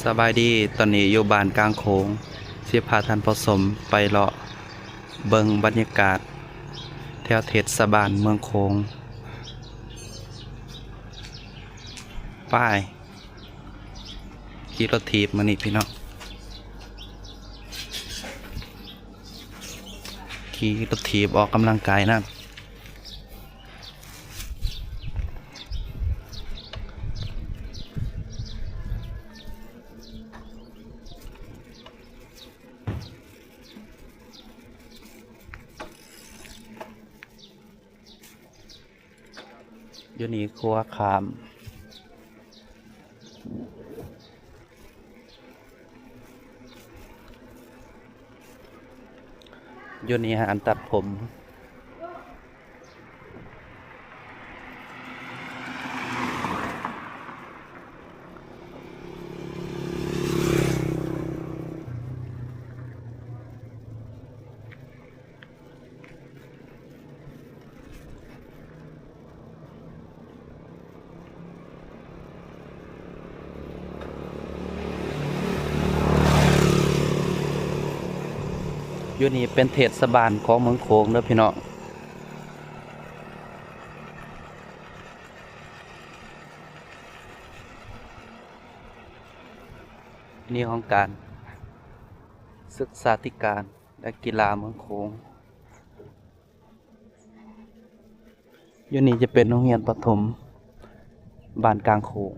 ສະບາຍດີ, ຕອນນີ້ຢູ່ບ້ານກາງໂຂງ ຊິພາທ່ານຜູ້ຊົມໄປເລາະເບິ່ງບັນຍາກາດແຖວເທດສະບານເມືອງໂຂງ. ໄປ ຂີ່ລົດຖີບມື້ນີ້ພີ່ນ້ອງ, ຂີ່ລົດຖີບອອກກຳລັງກາຍນຳ. ຢູ່ນີ້ຂົວຂ້າມ, ຢູ່ນີ້ຮ້ານຕັດຜົມ. ຢູ່ນີ້ເປັນເທດສະບານຂອງເມືອງໂຂງເດີພີ່ນ້ອງ. ນີ້ຫ້ອງການສຶກສາທິການ ແລະ ກິລາເມືອງໂຂງ. ຢູ່ນີ້ຈະເປັນໂຮງຮຽນປະຖົມບ້ານກາງໂຂງ.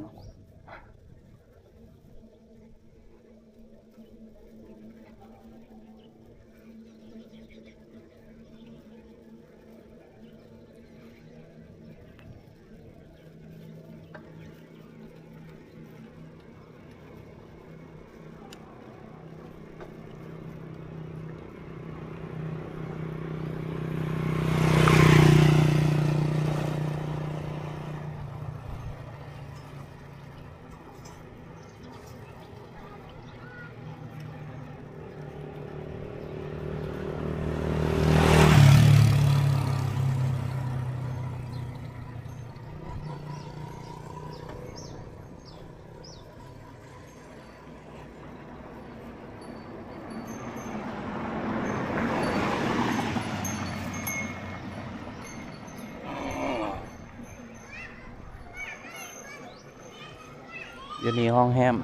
ຢູ່ນີ້ຫ້ອງແຮມ,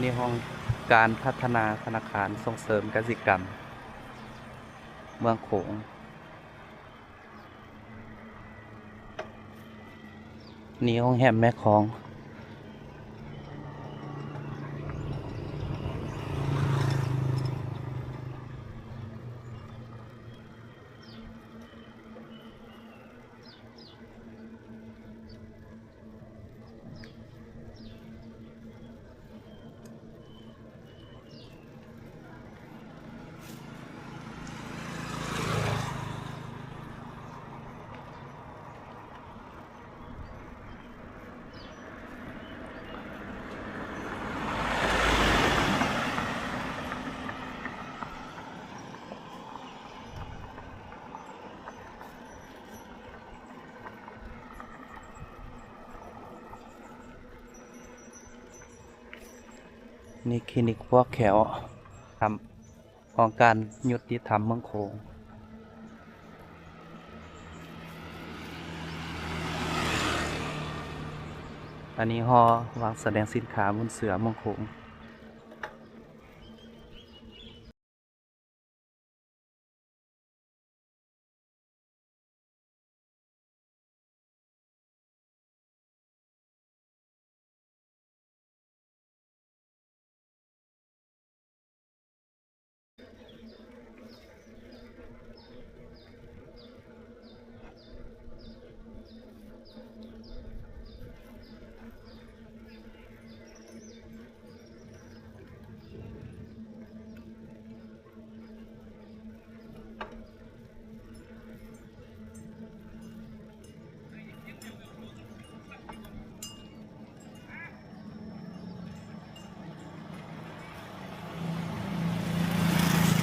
ນີ້ຫ້ອງການພັດທະນາທະນາຄານສົ່ງເສີມກະສິກຳເມືອງໂຂງ. ນີ້ໂຮງແຮມແມ່ຂອງ. ນີ້ຄລີນິກຟອກແຂ້ວ ທຳ ຫ້ອງການຍຸຕິທຳເມືອງໂຂງ. ອັນນີ້ຫໍວາງສະແດງສິນຄ້າມູນເສືອເມືອງໂຂງ.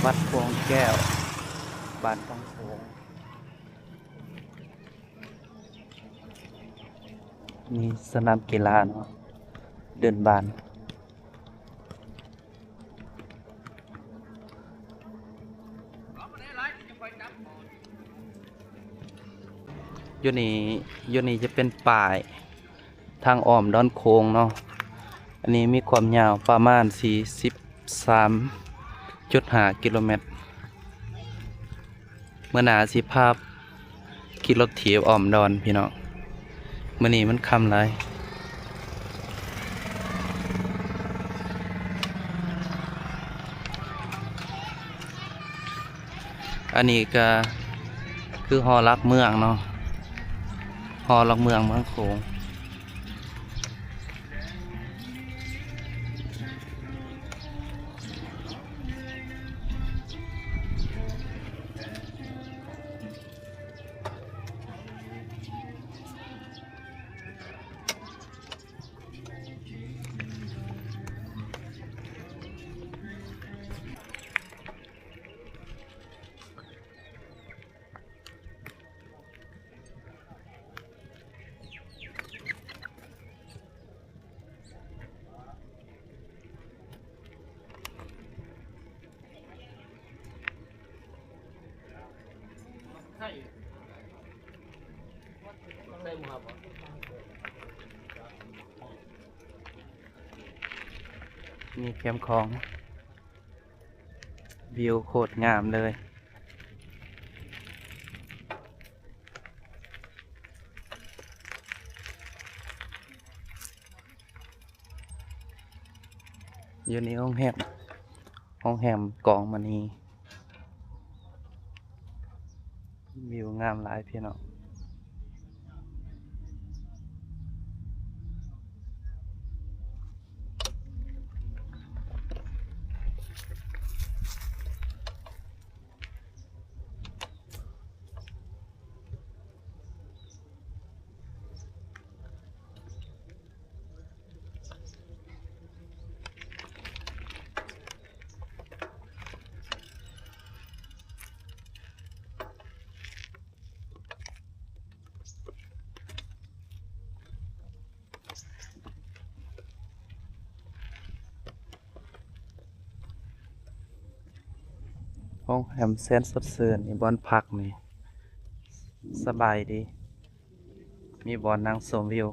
ວັດໂປ່ງແກ້ວ ບ້ານກາງໂຂງ. ນີ້ສະໜາມກິລາເນາະ ເດີ່ນບານ. ຢູ່ນີ້ ຢູ່ນີ້ຈະເປັນປ້າຍທາງອ້ອມດອນໂຂງເນາະ. ອັນນີ້ມີຄວາມຍາວປະມານສີ່ສິບສາມຈຸດຫ້າກິໂລແມັດ. ມື້ໜ້າຊິພາຂີ່ລົດຖີບອ້ອມດອນພີ່ນ້ອງ. ມື້ນີ້ມັນຄ່ຳຫຼາຍ. ອັນນີ້ກະຄືຫໍຫຼັກເມືອງເນາະ ຫໍຫຼັກເມືອງເມືອງໂຂງ. ນີ້ແຄມຂອງ ວິວໂຄດງາມເລີຍ. ຢູ່ໃນໂຮງແຮມ ໂຮງແຮມກອງມະນີ. ວິວງາມຫຼາຍພີ່ນ້ອງ. ໂຮງແຮມແສນສົດຊື່ນ ນີ້ບ່ອນພັກນີ້ສະບາຍດີ ມີບ່ອນນັ່ງຊົມວິວ.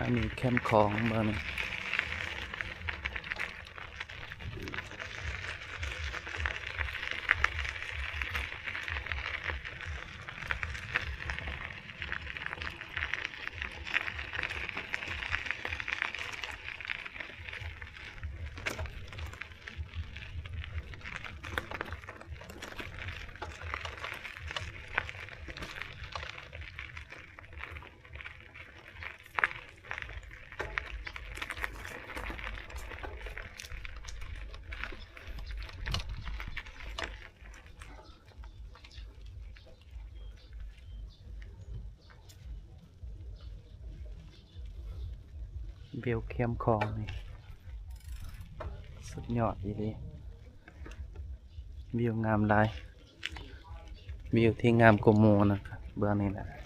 ອັນນີ້ແຄມຂອງເບິ່ງ. ວິວແຄມຂອງນີ້ສຸດຍອດອີ່ຫຼີ ວິວງາມຫຼາຍ. ວິວທີ່ງາມກວ່າໝູ່ນະ ເບື້ອງນີ້ນະ.